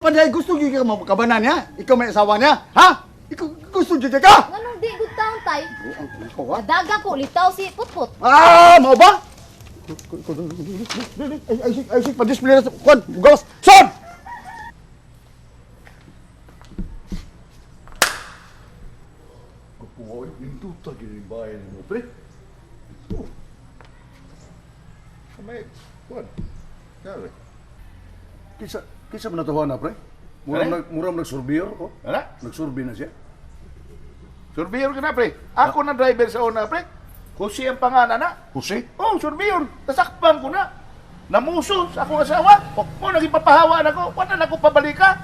pa diay gusto gyud ka makabanan niya? Ikaw may asawa niya? Ha? Ikaw gusto gyud ka? Nganong di gud taon tay? Buang ko ha? Daga ko litaw si Putput. Ah, mao ba? Ay, ay, ay, ay, pa-display na sa kwan, gawas. Son! Kapuha, ninduta gini bayan mo, pre. Oh. May, kwan. Kare. Kinsa kinsa man natuwa na pre? Mura Ano? nag mura man nagsurveyor ko. Ana? Nagsurvey na siya. Surveyor ka na, pre. Ako na driver sa una, pre. Jose ang pangalan na. Jose? Oh, surveyor. Nasakpan ko na. Namuso sa akong asawa. Mo nagipapahawa na ko. Wala na ko pabalika.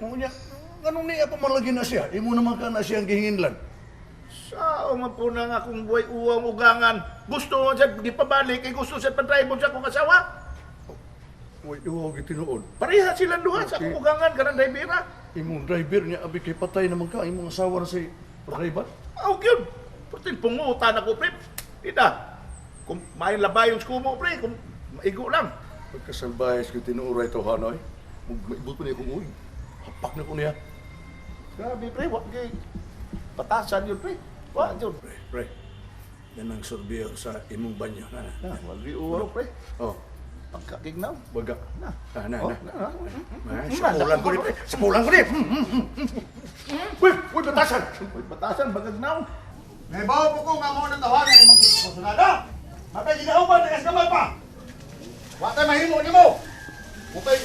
Unya, anong niya pa man lagi na siya? Imo naman ka na siya ang gihinginlan. Sao man po na nga akong buhay uwang ugangan. Gusto mo siya gipabalik, kay gusto siya padrive sa akong asawa. Uy, iwaw gitinuod. Pareha silang duha sa akong ugangan kanang drivera. Imong driver niya abi kay patay naman ka imong asawa na si driver. Aw gyud. Pertin pungutan ako, pre. Ida. Kung may labayon sa kumo, pre, kung maigo lang. Pagkasalbahes ko tinuoray to hanoy. Maibot pa niya akong uy. Hapak na ko niya. Grabe, pre, wa gyud. Patasan yun, pre. Wa yun. Pre, pre. Yan ang surveyor sa imong banyo na. Na. Na, wag uwaro, pre. Oh, Pagkakignaw. baga. Na. Na, na, Oh, na. na, na. Ah, Sa pulan ko ni, pre. Sa pulan ko ni. Uy, uy, batasan. Uy, batasan, bagagnaw. May bawo po ko nga mo nang tawagan imong personada. Mapay ginauban tagas gamay pa. Wa tay mahimo nimo. Mupay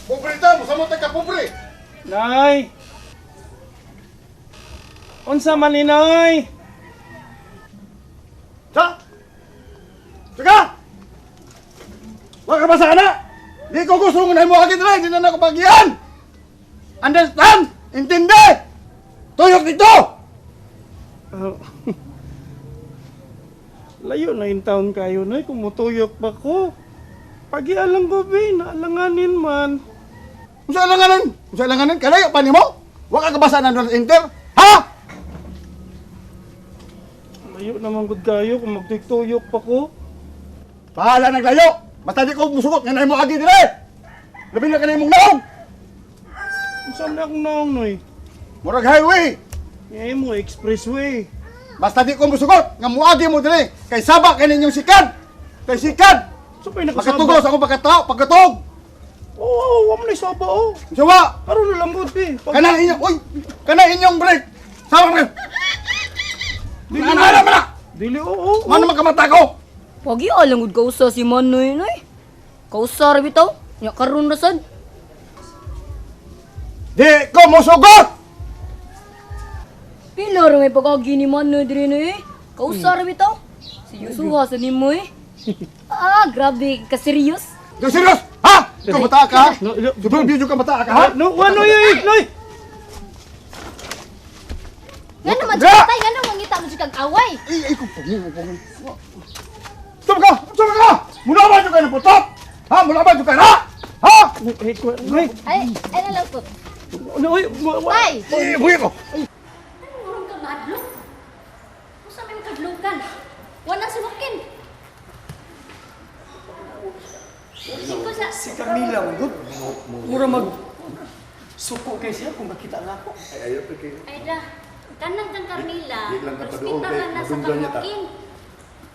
pobre ta, mo tay ka pobre. Nay! Unsa man ni Nay? Sa? Sige! Wa ka ba sa ana? Di ko gusto nga nahimo agi dre, di na nako bagian. Understand? Intindi! Tuyok dito! Ah, layo na in town kayo, Nay. Kumutuyok pa ko. Pagialang ko, be. Naalanganin man. Unsa alanganan? Unsa alanganan? Kalayo pa nimo? Wa ka kabasa na doon enter? Ha? Layo naman gud kayo kung magtuyok pa ko. Bahala naglayo. Basta di ko musugot nga nahimo agi dire. Labi na kanay imong naong. Unsa man akong naong, Noy? Murag highway. Ngayon mo, expressway. Basta di ko musugot nga muagi mo dire kay saba kay ninyong sikan. Kay sikan. So, pa'y nakasaba. Makatugos ako pagkatao, pagkatog. Oo, oh, oh, man saba, oh. Unsa wa? Karon na lang gud, be. Pag- Kana inyong oy, kana inyong break. Sama break. Dili, Ano na man? Dili, oo. Oh, oh. Mano makamata ko? Pagi alang gud kausa si Manoy noy. Kausa ra bitaw. Nya karon ra sad. Di ko musugot. Pila ra may pag-agi ni Manoy diri noy. Eh. Kausa ra bitaw. Si Yusuha sa nimo eh. Ah, grabe ka serious. Di serious? Ha? Ikaw mata ka? ha? No, no. Sobrang video ka mata ka ha? No, wa, Noy, oy, Noy! Nga naman Dra! jud tay, nga mangita mo jud kag away. Ay, ay, kung pagin, kung Stop ka! Stop ka! Mula ba ka ng putok? Ha? Mula ba ka na? Ha? Ay, Noy, Ay, ay na lang po. Noy, Tay, Ay, buhi ko! murong ka madlok. Usa may kadlokan. Wala si Joaquin. Singko sa Si Carmila man gud. Mura mag suko kay siya kung makita na ako. Ay, ayaw pa kay. Ay da, kanang kang Carmila, Di lang ka pa doon, respitar kay lang na sa madunggan kang niya ta. Joaquin.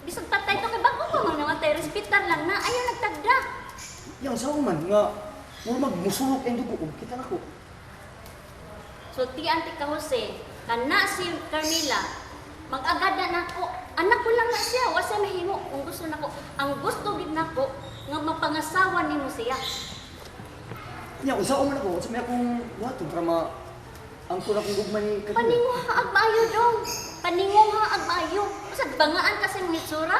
Bisag patay to kay bago pa man namatay, respitar lang na, ayaw nagtagda. Yang sa man nga mura mag musulok ang dugo kung kita nako. So ti anti ka Jose, kana si Carmila, mag-agad na nako. Anak ko lang na siya, wa siya mahimo kung gusto nako. Ang gusto gid nako nga mapangasawa nimo siya. Nya unsa man ako, unsa may akong buhaton para ma angkon akong gugma ni Carmila. Paninguha ag maayo dong. Paninguha ag maayo. Usag bangaan kasi mong itsura.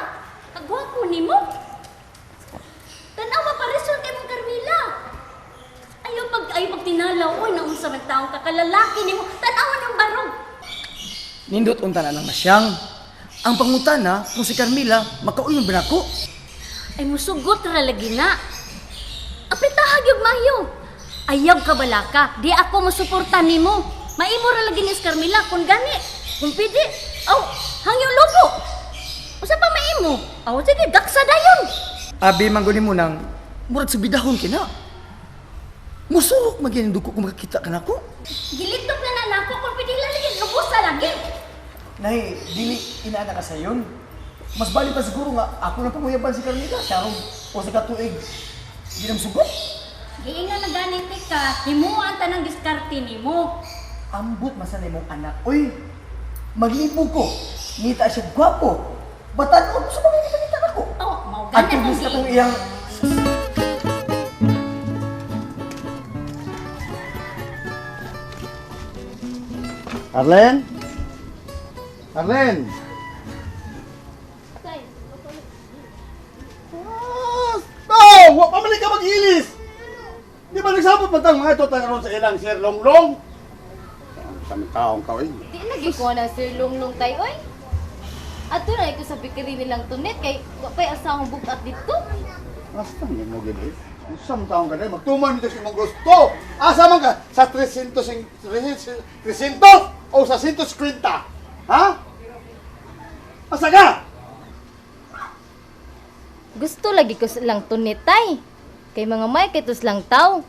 Kagwapo nimo. Tanawa pa result kay mong Carmila. Ayaw pag tinalaw oy naunsa man taong kakalalaki nimo. Tanawa ng barong. Nindot unta na lang na siyang. Ang pangutana kung si Carmila makauyon ba nako? Ay musugot ra lagi na. Apritaha gyud maayo. Ayaw ka balaka. Di ako mosuporta nimo. Maimo ra lagi ni Carmila kun gani. Kung pwede, aw, hangyo lubo. Usa pa maimo? Aw, sige, daksa dayon. Abi man gud nimo nang murag subidahon kina. Musurok magyang duko kung makakita ka nako. Gilitok na na nako kung pwede lagi lubusa lagi. Nay, dili inaana ka sayon. Mas bali pa siguro nga ako na panguyaban si Carmela siya ron o sa katuig. Di na musugot. Giingan na ganit ka, himuan tanang diskarte nimo. Ambot man sa imong anak. Uy, maglibog ko. Ngita siya gwapo. Batanon sa mga kita nako. Oh, mao At gani tubos akong ka tong giingon. iyang. Arlen? Arlen? Ah, stop! Wa pa man ka mag-ilis! Di ba nagsabot man tang mga ito tangaron sa ilang Sir Longlong? Sa mga taong ka, oy. Di lagi ko na Sir Lunglong tay oy. Ato na ito sa bikiri nilang tunit kay wa pa'y asahong bukat dito. Basta nga mo gid eh. Usam taong ka na, magtuman nito sa imong gusto. Asa man ka? Sa 300, 300 o sa 150? Ha? Asa ka? Gusto lagi ko silang tunit tay. Kay mga may kay tos lang taw.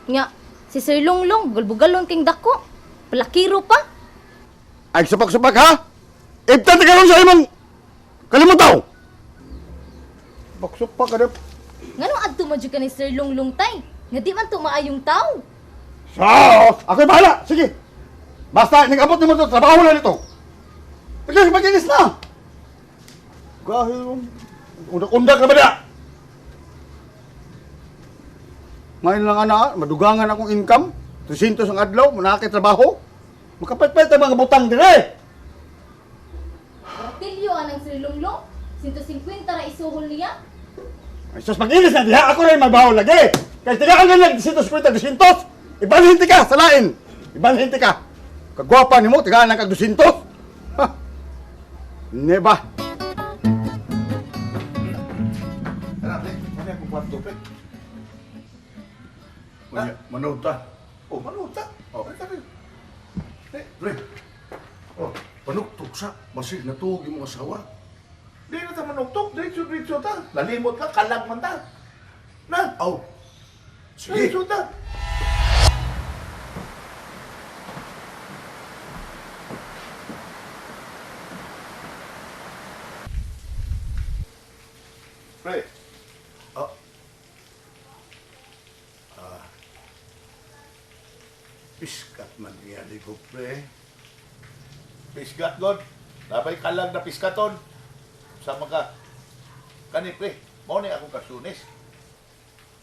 Nga si Sir Lunglong gulbugalon king dako. Palakiro pa. Ay, supak-supak ha? Ibtan ka ron sa imong kalimutaw! Baksupak ka na. Ngano adto man jud ka ni Sir Lunglong tay? Nga di man to maayong taw. So, ako'y bahala! Sige! Basta, nag-abot nimo ito, trabaho na nito. Sige, mag-inis na! Gahil, undak-undak na ba na? Ngayon lang ana, madugangan akong income. 300 ang adlaw, manakit trabaho. Makapit-pit ang mga butang dire. Ratilyo anang Sir Lunglong. 150 ra isuhol niya. Ay, sus, mag-inis na diha. Ako rin mabaho lagi. Kaya tiga kang ganyan, 250, 200. Ibalhin ka, sa lain. Ibalhin ka. Kagwapa ni mo, tigaan lang kag 200. Ha? Neba. Tara, pre. Ano akong kwarto, pre? Unya, manood ta. Oh, manood ta. Oh. Tara, pre. Pre. Oh, panuktok sa basig natuog imong asawa. Di na ta manuktok. Diretso, diretso ta. Nalimot ka, kalag man ta. Na, Aw. Sige. diretso ta. Pre, Ah. Ah. Piskat man niya ligo, pre. Piskat god. Labay kalag na piskaton. Sama ka. Kani pre, mao ni akong kasunis.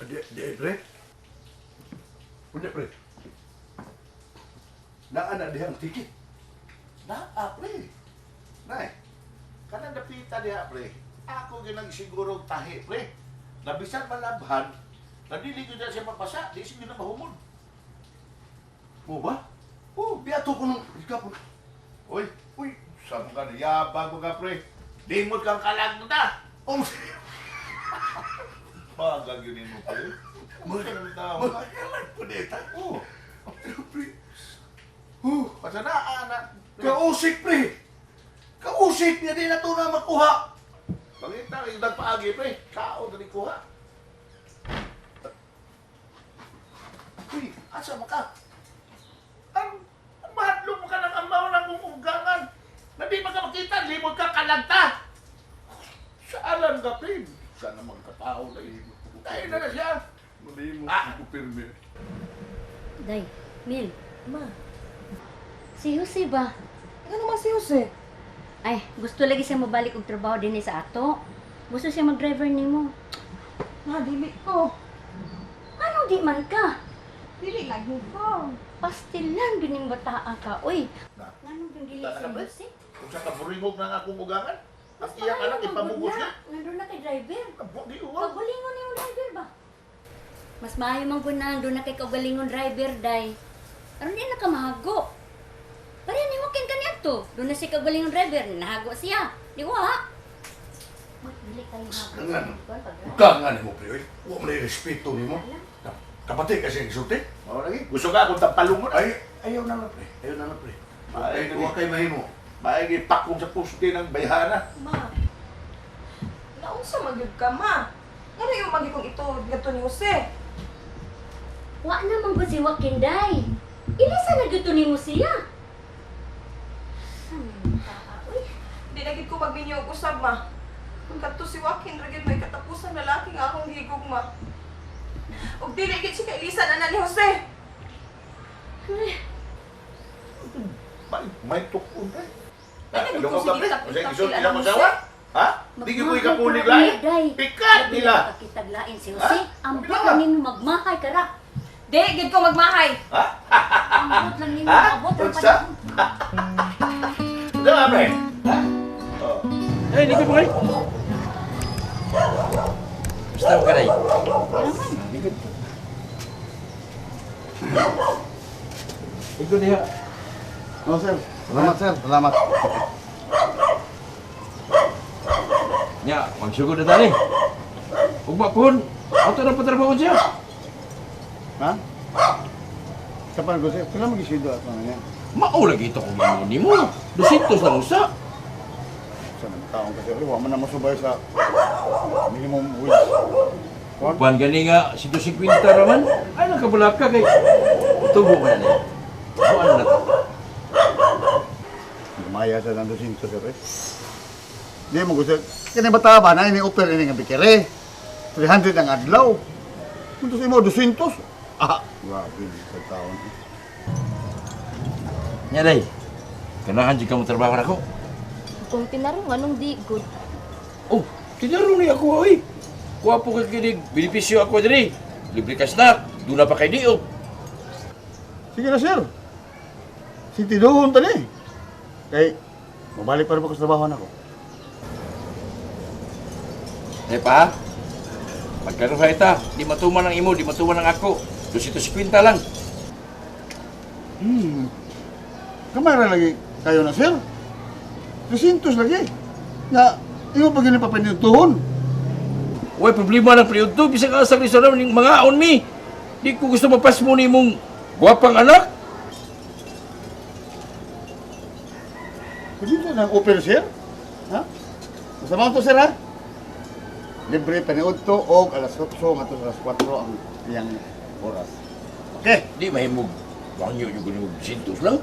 Di, di, pre. Unya, pre. Naa na diha ang ticket. Naa pre. Nay. Kanang dapita diha pre. Ako ginang siguro tahi pre. Nabisan malabhan, nadili ko na siya mapasa, di siya na mahumon. Mo ba? Oh, Biato ko nung ikapon. Uy, uy, sama ka na yabang mo ka pre. Limot kang kalag na. Oh, Bagag yun mo pre. Mga tao. Magkalag ko dita. Oh, Pero, pre. Huh. basta na anak. Kausik, pre. Kausik niya di na to na makuha. Pangita, yung nagpaagi pre. Kao na ni kuha. Uy, asa mo ka? Ang, ang mahadlok mo ka ng amaw ng ugangan. Na di man ka makita, limot ka, kalagta. Saalan ka, pre? Saan naman katao na yun? Tayo na na siya. Malimo Ah. ko pirmi. Day, Mil, ma. Si Jose ba? Ano man si Jose? Ay, gusto lagi siya mabalik og trabaho dinhi sa ato. Gusto siya mag-driver nimo. Ma, dili ko. Ano di man ka? Dili lagi ko. Pastilan bining bataa ka, oy. Na. Nganong yung dili Tara si na, pre. Jose? Kung sa kaburingog ng akong ugangan, ang Mas iyang maayo anak man ipamugos gud niya. na. Nandun na kay driver. Kabuang di uwaw. Kagalingon yung driver ba? Mas maayo man gud na doon na kay kagalingon driver day. Aron di na ka mahago. Pare ni wakin ka niadto. Doon na si kagalingon driver, nahago siya. Di wa. Dili kayo hago. Kangan. Kangan mo, pre. oy. Wa man respeto nimo. Kapatid kasi ang sulti. Mao lagi. Gusto ka akong tampalungon. Ay, ayaw na lang, pre. Ayaw na lang, pre. Ay, Ay, wa kay mahimo. Maigi pakong sa puste ng bayhana. Ma, naunsa man gyud ka, ma? Ngano yung magi kong ito ngadto ni Jose? Wa naman gud si Joaquin day. Ilisa na gyud to nimo siya. Uy, Di na gid ko magminyo og usab ma. Kung kadto si Joaquin ra gid may katapusan lalaki nga akong gihigugma. Ug dili gid siya kailisan ana ni Jose. May tukon eh. Ay, Ilong nagugtong ko sige, kape. tap- Kasi tap- isod sila ilang ng asawa? Ha? Di ko ikapulig lain. Day. Pikat nila. Pakitaglain si Jose. Ha? Ambot Pila ka? lang nimo magmahay ka ra. Di gid ko magmahay. Ambot lang nimo Ha? abot ra Unsa? pa. Diba, pre? Ha? Oh. Ay, likod mo kayo. Basta mo ka, Day. Likod. Likod diha. Oh, sir. Salamat, sir. Salamat. Nya, magsugod na tani. Ugma pohon. Ato na patrabaho siya. Ha? Kapan ko, sir? Kailan mag-iswido ato na niya? Mao lagi ito kung ingon nimo. 200 lang usa. Sa naman taong kasi, wa man na masubay sa minimum wage. Kuan? Kuan gani nga 150 raman. Ay nakabulak ka kay tubo man ni. Kuan na to. Lumaya sa nang 200, sir. Eh. Di mo gusto. Kini bata ba na ini offer ini nga bikere. 300 ang adlaw. Kung sa imo 200. Ah, grabe sa taon. Nya day. Ganahan jud ka mo trabaho nako. Kung tinarong anong di good. Oh, tinarong ni ako oy. Kuha po kay kinig benepisyo ako diri. Libre ka snack, duna pa kay diog. Sige na, sir. Sintiduhon tani. Kay mabalik pa rin ako sa trabaho nako. Eh pa. Pagkaruha ita, di matuman ang imo, di matuman ang ako. 250 lang. Kamay ra lagi kayo na, sir. 300 lagi. Na imo pa gini papinintuhon. Way problema ng period bisag asa ni sa ning mga on mi. Di ko gusto mapasmo ni imong gwapang anak. Pwede na ang offer, sir? Ha? Basta to, sir, ha? Libre paniud to og alas 8 ngadto sa alas 4 ang iyang oras. Okay. Di mahimog wangyo yung ganun 200 lang.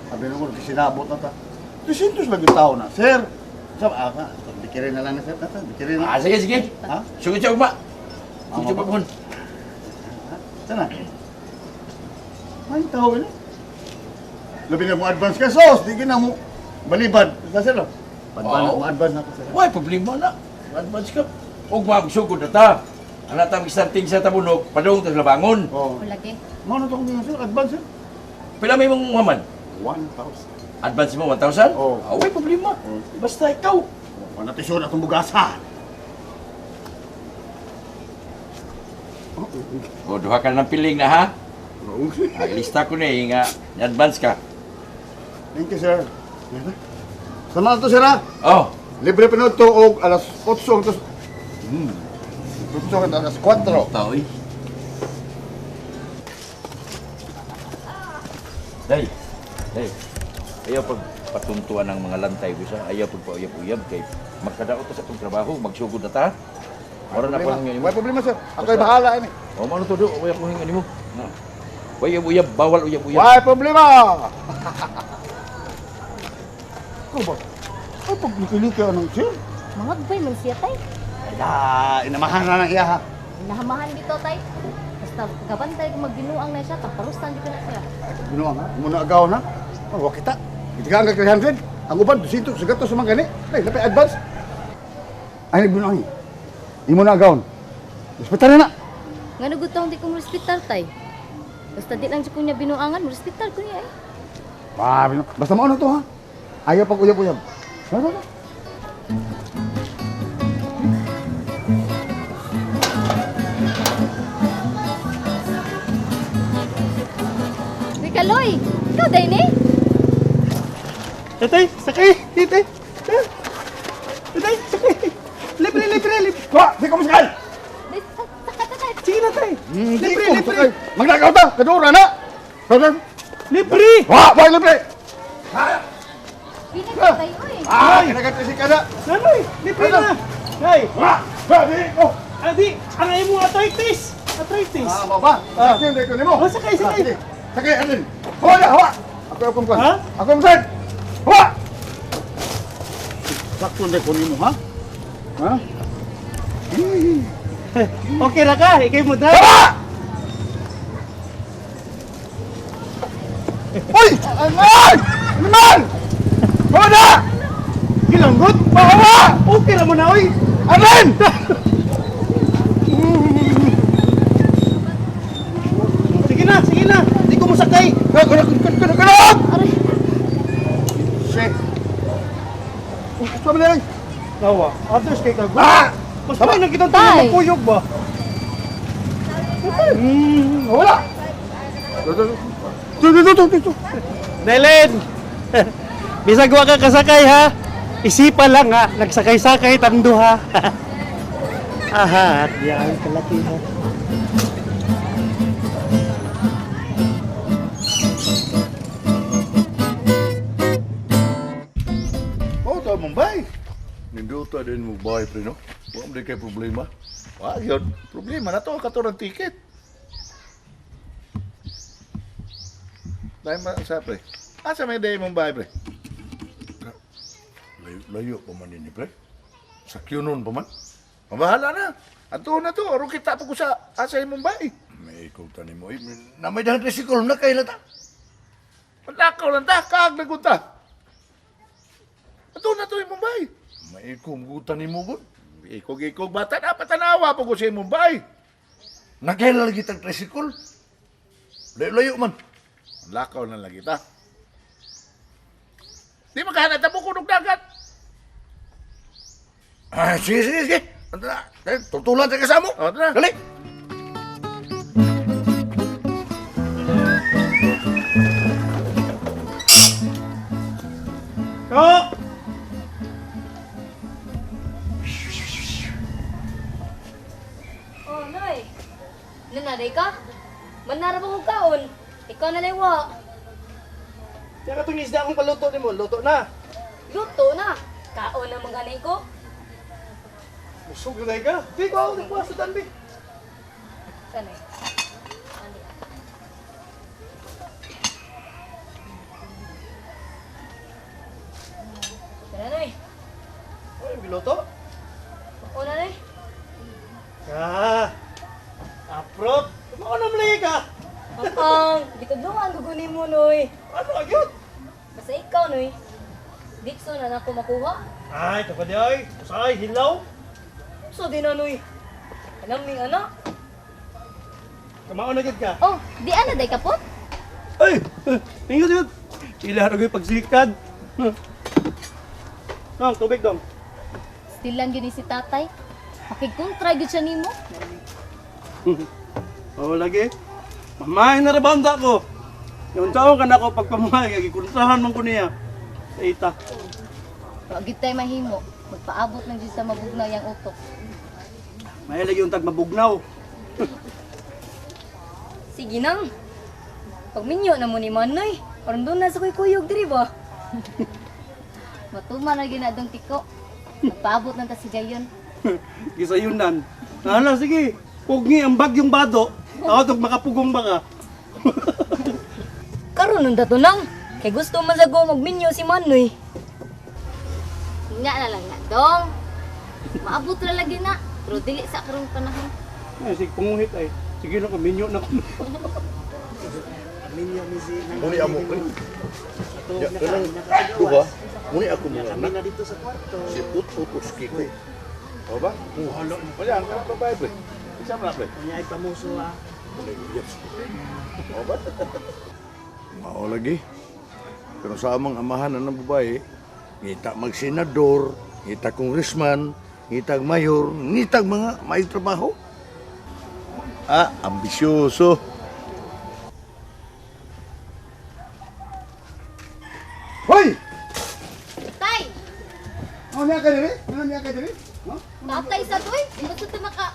Sabi nung ko, sinabot na ta. 300 lang yung tao na, sir. Sabi, ah, ka, bikirin na lang na, sir. Tata, bikirin na. Ah, sige, sige. Ha? Sugod siya ugma. Sugod siya ugma. Sana. May tao ini. Labi na mo advance ka, sos. Di na mo balibad. Sa sir, oh. Advance, Oo. mo advance na ko, sir. Way problema na. Advance ka. Ugma sugod na ta. Ana ta starting sa Tabunok, padung ta sa Labangon. Oh. Lagi. Mao na to kung sir, advance, sir. Pila may mong maman? 1,000. Advance mo 1,000? Oo. Ah, way problema. Oo. Basta ikaw. Wala na sure atong bugasan. O duha ka na ng piling na ha. Oo, sir. Lista ko na eh, nga advance ka. Thank you, sir. Sama na to, sir, ha? Oh, Libre pa to og alas 8 ang tos. 8 ang alas 4. tao eh. Day, day. Ayaw pag patuntuan ng mga lantay ko siya. Ayaw pag pauyab-uyab kay magkadaot ta sa itong trabaho, magsugod na ta. Wala na po ang May problema, sir. Ako'y bahala ini. O mano to do, uyab ko hingan nimo. Na. Uyab-uyab, bawal uyab-uyab. Why problema? Ko ba? Ay, pag nakilika anong sir? Mangagbay man siya tay. Ay, da, inamahan na ng iya ha. Nahamahan bitaw tay. Basta gabantay kung magbinuang na siya, taparusan di ko na siya. Ay, binuang ha. Muna agaw na. Oh, wa kita. Itigaan ka 300. Ang uban, 200, sa gato sa mga gani. Ay, lapay advance. Ay, binuang. Imo na agaw. Respetar na na. Nga nagutong di ko mo respitar tay. Basta di lang siya ko niya binuangan, mo respitar ko niya eh. Ah, basta mauna to ha. Ayaw pag uyab-uyab. Ano na? Uy, Kaloy! Ikaw day ni? Tatay, sakay! Tatay! Tatay, sakay! Libre, libre, libre! Wa, di ko masakay. Day, sakay tatay! Sige na, tay! Di Libre, ko libre! masakay. Magnakaw ta, kadura na. Kadura. Libre! Wa, wa libre. Pinag tatay, uy! Ah, kinagat ka na. Nanay, libre na! Nay! Wa, wa di ko. Adi, ang imong arthritis! Arthritis. Ah, mao ba? Ah. Sakay ko nimo. Oh, sakay, sakay. Ah, sige. Sakay Arlene. Hawa na, hawa. Ako akong kon. Ha? Ako ang side. Hawa. Sakto na ko nimo, ha? Ha? Okay ra ka, ikay mo drive. Hawa! Uy! Animal! Animal! Hawa na! Gilanggot. Hawa! Okay ra mo na oy. Arlene! Sige na, sige na. Di ko mosakay. Kuno, kuno, kuno, kuno! Aray. Shit. Sabi na Nawa, others kay kag. Ah! Mas pa nang kitang Tay. tulog kuyog ba? Wala! Dito, dito, dito. Nelen! Bisag wa ka kasakay ha. Isipa lang ha, nagsakay-sakay tando ha. Aha, at yan kalaki ha. Mao ta Mumbai. Ninduta din mo bahay pre no. Wa man kay problema. Wa yun. Problema na to kato ng ticket. Dahil ma sa pre. Asa may day mong bahay pre? Layo, layo pa man ini pre. Sa Q-noon pa man. Mabahala na. Ato na to. Aron kita pa ko sa asa imong bahay. May ikaw tani mo. Eh, na may dahan tricycle na kay ta. Palakaw lang ta. Kaag na ta. Ato na to imong bahay. May ikaw gutan ni mo gud. Ikog-ikog bata na patanawa po ko sa imong bahay. Nakaila lagi tag tricycle. Layo layo man. Lakaw na lagi ta. Di makahanap ta mo kunog dagat. Ah, sige sige sige. Ando na. Eh, Tutulan ta kasamo. O, tara. Dali. Ko! Oh, Noy. Nanaday ka? Manara ba kong kaon? Ikaw na liwa. Kaya katong isda akong paluto nimo, luto na. Luto na. Kaon na mga ganay ko. Busog na ka. Di ko ako nagbuha sa tanbi. Kanay. Tara, Noy. Oy, biluto. O na, Noy. Ka. Aprot. Mao na malagi ka. Ang, gitudloan gugunin mo, Noy. Ano agyot? Basta ikaw, Noy. Dikso na nako makuha. Ay, tapad di ay. Usay, hilaw. So din na, Noy. Alam ning anak. Kamao na gid ka. Oh, di ana day kapot? Ay, ingat ingat. Ila ra gyud pagsikad. Dong, tubig dong. Still lang yun ni si tatay. Makigkontra gyud siya nimo. Oo, lagi. Mamahay na rabanda ko. Yung taon ka na ako pagpamahay, gikuntrahan man ko niya. Sa ita. Wa gyud tay mahimo. Magpaabot lang gyud sa mabugnaw yang utok. May lagi yung tag mabugnaw. Sige nang. Pagminyo na mo ni Manoy. Aron doon na sa kuy kuyog diri ba? Matuman na gyud na dong tiko. Magpaabot lang ta si Jayon. Gisayunan. Hala, sige. Pugni ang bagyong bado. Ako tog makapugong baka. Karon nun dato nang. Kay gusto man sa go magminyo si Manoy. Nga na lang na dong. Maabot ra lagi na. Pero dili sa karong panahon. Ay, sige, punguhit ay. Sige lang, minyo na ko. Muni amo pre. Ya, kanang duha. Muni ako mga anak. dito sa kwarto. Si Put-Put o si Kiko. O ba? Wala, ang kanang babae pre. Isa mo na pre. Kanya ay pamuso ah. Muni uyab si Kiko. O ba? Mao lagi. Pero sa amang amahan na ng babae, ngita magsenador, ngita congressman, ngita mayor, ngita mga may trabaho. Ah, ambisyoso. Hoy! Tay! Ano niya ka diri? Ano niya ka diri? No? Tatay sa toy. Basta ta maka